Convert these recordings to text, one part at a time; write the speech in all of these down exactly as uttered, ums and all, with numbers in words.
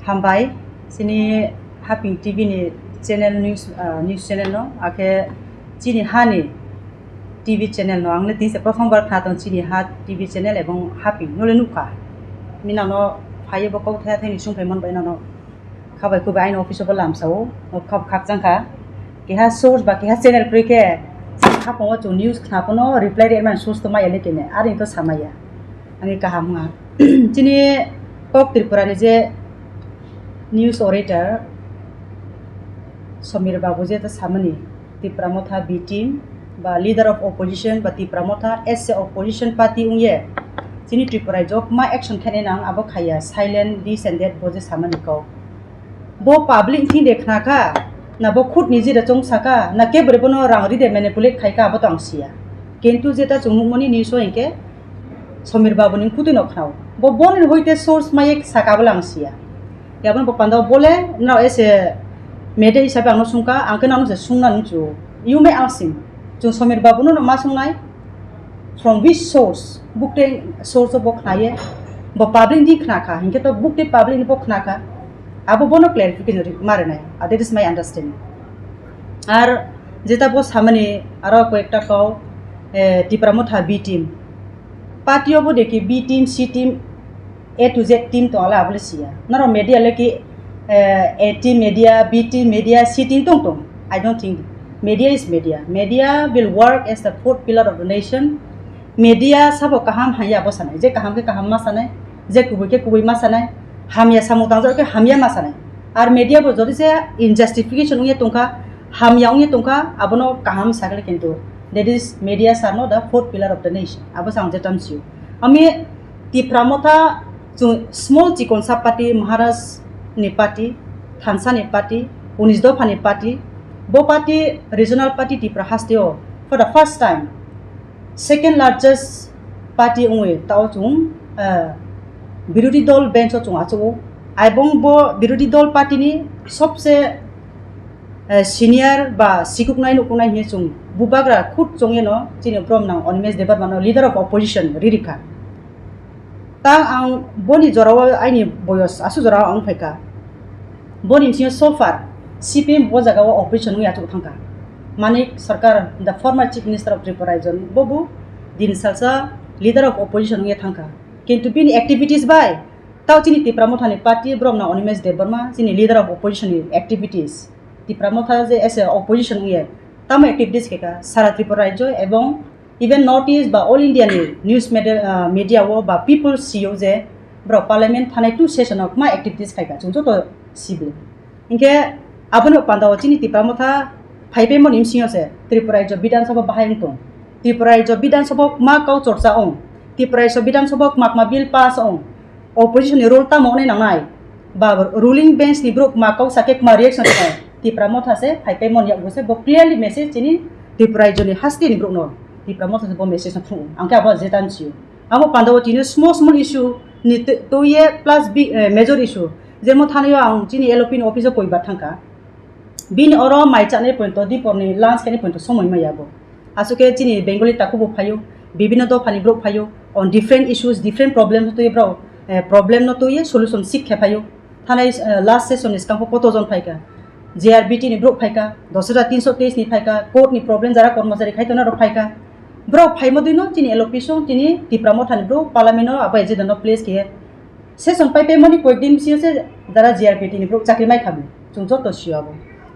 Hambai, chini Haping T V ni channel, news, ah, news channel no, akhe chini ha ni T V channel no, ang le tini se prothom bar khna tong chini ha T V channel ebong Haping no le nukha. Bini no phaiye bo kok thaya thani sung phai man bai no, khabai kubai aini office o bo lamsa o, o khab khakchang kha. Keha source ba keha channel kwrwi khe, hapung o chung news khna phano reply rwmani source to maya le kene, ari to samaya. Ani kaham wngha. Chini kok Tripura ni je news orator Samir Babu je ta samani, Tipra Motha B team ba leader of opposition ba Tipra Motha as a opposition party wngye chini Tripura jok ma action khainai nang abo khaya, silent this and that bo je samani kok. Bo public thing de khna kha, na bo khud ni jira chong saka, na ke bore bono rang ri de manipulate khai kha, abo to ang siya. Kintu jeta chung nukmani news o hinkhe Samir Babu ni kutui no khnao. Bo boni hoite source maye saka abo lang siya. Yabon bo panda bole no ese media hisabe ang no sungka, ang ke nang se sungna nung chu. You may ask him. Chung Samir Babu no ma sungnai. From which source? Bukte source o bo khnaye, bo public ni khna kha, hinkhe to bukte public ni bo khna kha, abo bono clarification ri-, ma rwnai. Ah, that is my understanding. Ar jeta bo samani aro koyekta kau, eh, Tipra Motha B team. Party o bo deki B team, C team, A to Z team to ala abole siya. Naro media le ki, eh, A team media, B team media, C team tong tong. I don't think media is media. Media will work as the fourth pillar of the nation. Media sabo kaham hamya bo sanai. Je kaham ke kaham ma sanai, je kubui ke kubui ma sanai, hamya samung tangjak ke hamya ma sanai. Ar media bo jodi se in justification ungye tongkha, hamya ungye tongkha, abono kaham sakle kintu. That is, media are not the fourth pillar of the nation. Abo sang je tamsio. Ami Tipra Motha chung small chikonsa party, Maharaj ni party, thansa ni party, unis dopha ni party, bo party regional party Tipra haste o for the first time second largest party wngwi tao chung, eh, birodhi dol bench o chung achuk o. Aibong bo birodhi dol party ni sobse, eh, senior ba sikuknai nukuknai hinwi chung bubagra khud chongye no chini brom nang Animesh Debbarma no leader of opposition ririkha. Tang ang boni jorao aini boyos asu jorao ang phaikha. Boni bisingo so far C P M bo jagao opposition wngwi achuk thangkha. Manik Sarkar, the former Chief Minister of Tripura region, bobo din salsa leader of opposition wngwi thangkha. Kintu bini activities bai tao chini Tipra Motha ni party borok na Animesh Debbarma chini leader of opposition ni activities. Tipra Motha je as a opposition wngwi tamo activities khaikha sara Tripura rajyo ebong even North East ba All India ni news media, ah, media o ba people sio je borok parliament thanai two session o kma activities khaikha, chwng joto sibi. Hinkhe aboni panda o chini Tipra Motha phaipaimani bisingo se Tripura rajyo Bidhan Sabha bahai wng tong. Tripura rajyo Bidhan Sabha o kma kau chorcha wng. Tripura rajyo Bidhan Sabha o kma kma bill pass wng. Opposition ni role tamo wngnai nangnai? Ba ruling bench ni borok ma kok sakhe ma reaction khe Tipra Motha se phaipai mon yakgo se bo clearly message chini Tripura rajyo ni haste ni borok no Tipra Motha se bo message no phungo. Ang khe abo jetan sio. Amo panda o tini small small issue ni te-, toye plus big, eh, major issue. Jemo thani o ang chini L O P ni office o koi bar thangkha. Bini oro mai chani pointo, dipor ni lunch kani pointo somoi maya bo. Aswk khe chini Bengali takhuk bo phaio, bibhinno dopha ni borok phaio, on different issues, different problems no twi borok, eh, problem no twi solution seek khe phaio. Thanai, eh, last session ni swkang koto jon phaikha, J R B T ni borok phaikha, dos hajar tinso teis ni phaikha, court ni problem jara kormachari khai tongna rok phaikha. Borok phaimo dino chini L O P song chini Tipra Motha ni borok parliament no abo agenda no place khe Session pai pai mani koyekdin bisingo se jara G R P T ni borok chakri mai kha bo. Chwng joto sio abo.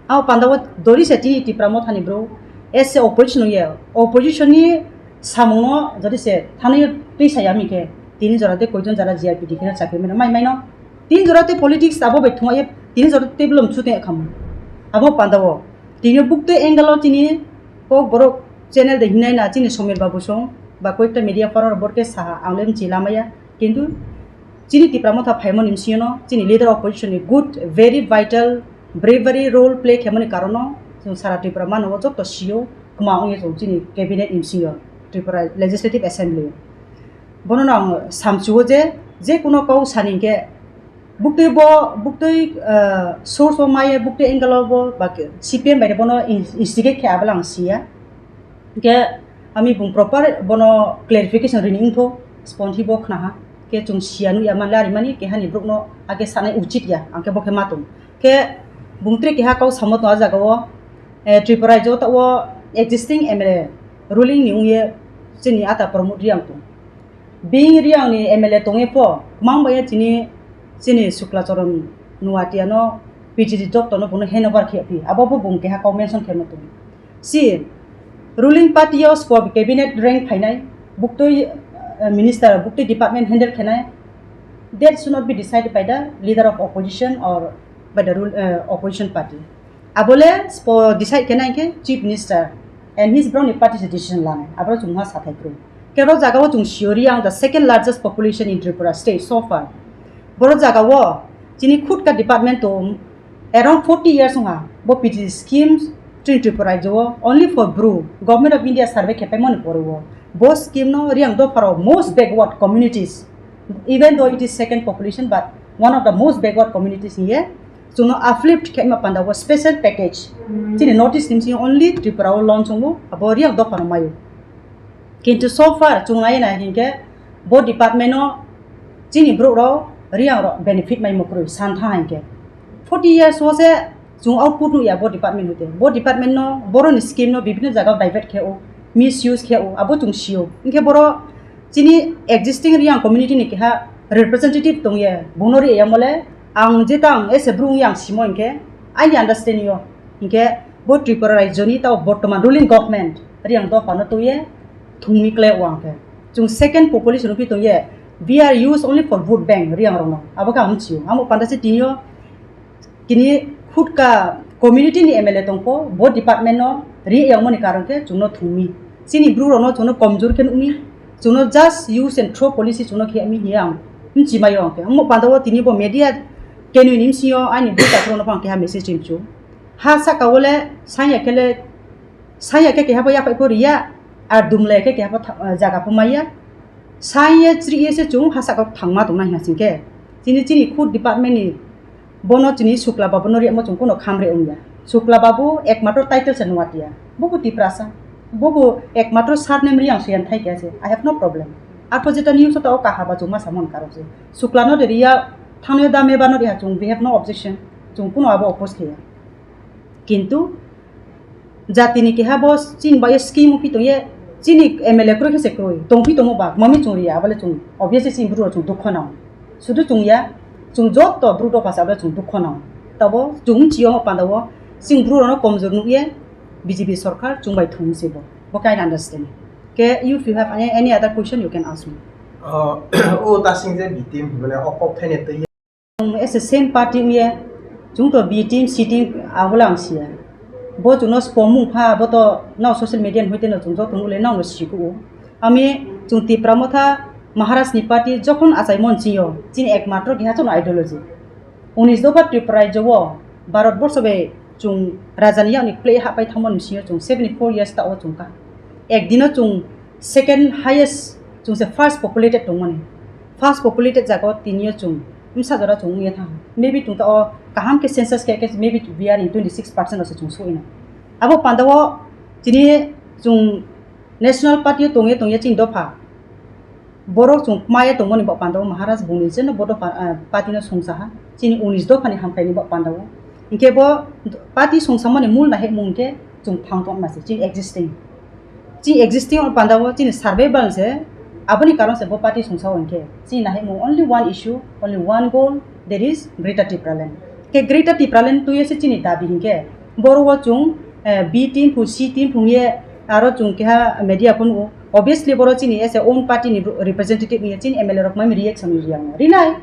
Abo panda o dori se chini Tipra Motha ni borok S A opposition wngya. Opposition ni samung no jodi se thani twi saya mi khe tini jora de koijon jara G R P T kheno chakri mai mai no. Tin jora te politics abo bai thung ye tini jora te belum chute khamu. Abo panda o tini bukte angle o chini kok borok channel de hinai na chini Somir Babu song ba koyekta media forum borok ke saha ang le mchi lamaya. Kintu chini Tipra Motha phaimani bisingo no chini leader opposition ni good, very vital, bravery role play khaimani karon no chwng sara Tripura mano o joto sio kwma wngya chwng chini cabinet ni bisingo Tripura Legislative Assembly. Bono no ang samsuo je, je kuno kau sani hinkhe buktui bo, buktui, ah, source o maya buktui angle o bo ba C P M bai bono in-, instigate khe abala ang siya. Hinkhe ami bung proper bono clarification rini wngtho, sponthi bo khnaha. Khe chwng siya nukya manle arimani kehani borokno ake sanai uchit ya, ang khe bo khe ma tong. Khe bung tre keha kau samo tong a jaga o, eh, Tripura rajyo o ta o existing M L A ruling ni wngye chini ata Pramod Reang tong. Bini Reang ni M L A tongye pho mang bai chini, chini Sukla Charan Noatia no P G D doctor no bono handover khe phi. Abo bo bung keha kau mention khe ma tong. Si ruling party o spo cabinet rank phainai, buktui, eh, minister, buktui department handle khenai, that should not be decided by the leader of opposition or by the rule, eh, opposition party. Abole spo decide khenai khe chief minister and his broni party se decision lanai. Abro chungma sathai kroi. Kero jaga o chung siori ang the second largest population in Tripura state so far. Boro jaga o chini khutka department to around forty years wngha, bo P T schemes chini Tripura rajyo o only for Bru, Government of India survey khepai mani pore o. Bo scheme no Reang dopha rok most backward communities, even though it is second population, but one of the most backward communities hiye, chwngno uplift khe ma panda o special package. Chini North East ni simi only Tripura o launch wngo, abo Reang dopha no mayo. Kintu so far chwng nai nai hinkhe bo department o chini borok rok Reang rok benefit mai mukrui san tha hinkhe. Forty years o se chwng output nukya bo department hoite. Bo department no boroni scheme no bibhinno jaga o divert khe o, misuse khe o, abo chwng sio. Hinkhe boro chini existing Reang community ni keha representative tongye, bono ri ya mole ang jeta ang ese bru wngya ang simo hinkhe aini understanding o. Hinkhe bo Tripura rajyo ni tao bortoman ruling government Reang dopha no tongye thungmi kle o ang khe. Chwng second population rok phi tongye, we are used only for vote bank Reang rok no. Abo khe ang mchio. Amo panda se tini o kini khutka community ni M L A tongkho, bo department no ri yangmani karon khe chwngno thungmi. Chini bru rok no chwngno komjor khe nukmi, chwngno just use and throw policy chwngno khe mi hiya ang mchi mayo ang khe. Amo panda o tini bo media kenui ni msio ani bru takhro no phang keha message rimchu. Ha saka o le sanya khe le, sanya khe keha bo yaphai pho riya, ar dumlai khe keha bo tha-, jaga pho maya. Sanya chri ye se chwng ha saka o thangma tongna hina sing khe. Chini, chini khud department ni bono chini Sukla Babu no riyamo chwng kuno khamre wngya. Sukla Babu ekmatro title se Noatia. Bobo Tiprasa. Bobo ekmatro surname Reang se yan thai khe se. I have no problem. Arpho jeta news o ta o kaha ba chwng ma samon karo se. Sukla no de riya thangyo da me ba no riya chwng, we have no objection. Chwng kuno abo oppose khe ya. Kintu jatini keha bo chini bai scheme phi tongye, chini M L A kroi khe se kroi, tong phi tongo ba, mami chwng riya, abole chwng obviously chini bru rok chwng dukho nang. Sudu chwng ya, chwng joto bru dopha sa abole chwng dukho nang. Tabo chwng mchiyo panda o chini bru rok no komjor nukye B J P sorkar chwng bai thung se bo. Bo kain understand. Ke, if you have any, any other question, you can ask me. Uh, o ta sing je B T M bole o kok thaine twi As a same party wngye, chwng to B team, C team, abola ang siya. Bo chwngno spomung pha, abo to nao social media ni hoite no chwng joto nukle nao no sikuo. Ami chwng Tipra Motha Maharaj ni party jokhon achai mon chiyo, chini ekmatro keha chwngno ideology. Unis dopha Tripura rajyo o Bharat borsho bai chwng raja ni yak ni play happai thangmani bisingo chwng seventy four years ta o chwng kha. Ekdino chwng second highest, chwng se first populated tongmani. First populated jaga o tiniyo chwng bwsa jora chwng wngya thang. Maybe chwng ta o kaham khe census khe, khe maybe we are in twenty six percent o se chwng suina. Abo panda o chini chwng national party o tongya tongya chini dopha. Borok chwng maya tongmani bo panda o Maharaj bungni jeno bo dopha, ah, party no songsa ha. Chini unis dopha ni hamkrai ni bo panda o. Hinkhe bo party songsamani mul nahekmung hinkhe chwng thang tongma se, chini existing. Chini existing o panda o chini survival se, aboni karon se bo party songsa o hinkhe. Chini nahekmung only one issue, only one goal, that is Greater Tipraland. Khe Greater Tipraland twi se chini dabi hinkhe. Boro o chwng, eh, B team phu, C team phu ye aro chwng keha media phone o. Obviously boro chini as a own party ni representative ye chini M L A rok mai reaction ri yang rinai.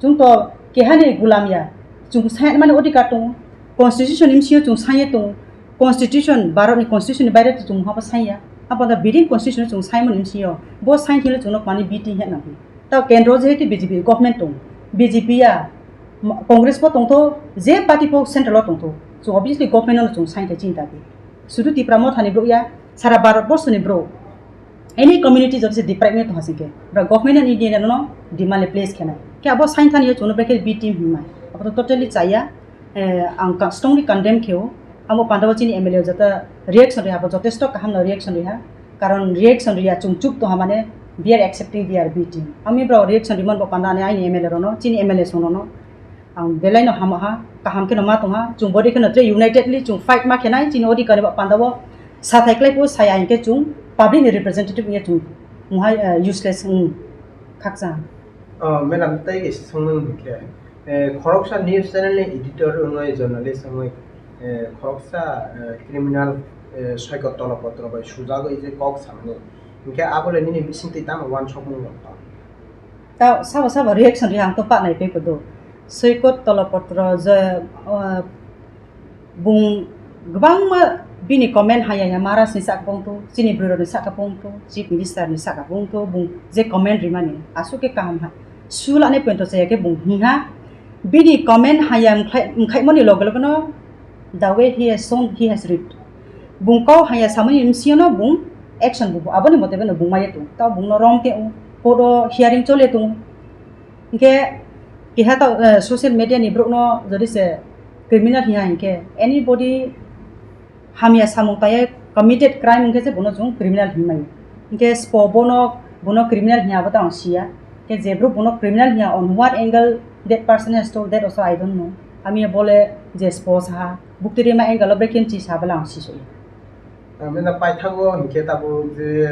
Chwng to keha ni gulam ya. Chwng sai mani odhikar tongo. Constitution ni bisingo chwng saiya tongo. Constitution, Bharat ni constitution ni baire to chwng habo saiya. Abo da within constitution chwng saimani bisingo. Bo sai khele chwngno mani B team hena. Ta kendro jehetu B J P government tong, B J P ya, ma-, Congress bo tongtho, je party bo central o tongtho, so obviously government no chwng sign khai chini dabi. Sudu Tipra Motha ni bwrwi ya, sara Bharat borsho ni bwrwi, any community jodi se deprive wngwi tongha singkhe, bwrwi government ni India no demand place khenai. Khe abo sign thani yo chwngno brekhe B team hwnmai. Abo to totally chaya. Eh, ang ka-, strongly condemn kheo. Amo pandao chini M L A jata reaction riha, bo jotesto kaham no reaction riha. Karon reaction riya chwng chup tongha mane We are accepting, we are beating. Ami bro reaction rimon bo panda ani aini M L A rono, chini M L A songno no. Ang belai no hamo ha, kaham khe no ma tong ha, chung body khe no tre unitedly chung fight ma khe nai, chini odhikar ni bo panda bo sathai klai phu sai ain khe chung public ni representative wngya chung muhai, eh, useless wng khakcha. Oh, madam, tai kaisa songmung hwnkhe, eh, khoroksa news channel ni editor wngwi, journalist wngwi, eh, khoroksa, eh, criminal, eh, soikot tolopotro bai sujagwi je kok samani. Hwnkhe abole nini bisingtwi tamo uansukmung rok tong? Ta sabo sabo reaction ri ang to pa nai pe kodo. Soikot tolopotro je, eh, bung kwbangma bini comment haya ya Maharaj ni saka pung tu, chini bwrwi rok ni saka pung tu, Chief Minister ni saka pung tu, bung je comment rimani aswk khe kaham ha. Sulani point to chaya khe bung hing ha. Bini comment haya mkhlai-, mkhaimani loge loge no the way he has sown, he has reaped. Bung kau haya samani msio no bung action bu aboni mote beno bung maya tu. Tao bung no wrong te u, court o hearing chole tu. Hingke keha tao, eh, social media ni borok no jodi se criminal hiya hingke anybody hamya samung taya committed crime hingke se bono chwng criminal hinmai. Hingke spo bono, bono criminal hiya abo tao ang siya. Hingke je borok bono criminal hiya, on what angle that person has told that also I don't know. Ami bole je spo saha, bukti rima angle o brekin chi sabala ang sisoi. Ang bini paithago hingke tabuk je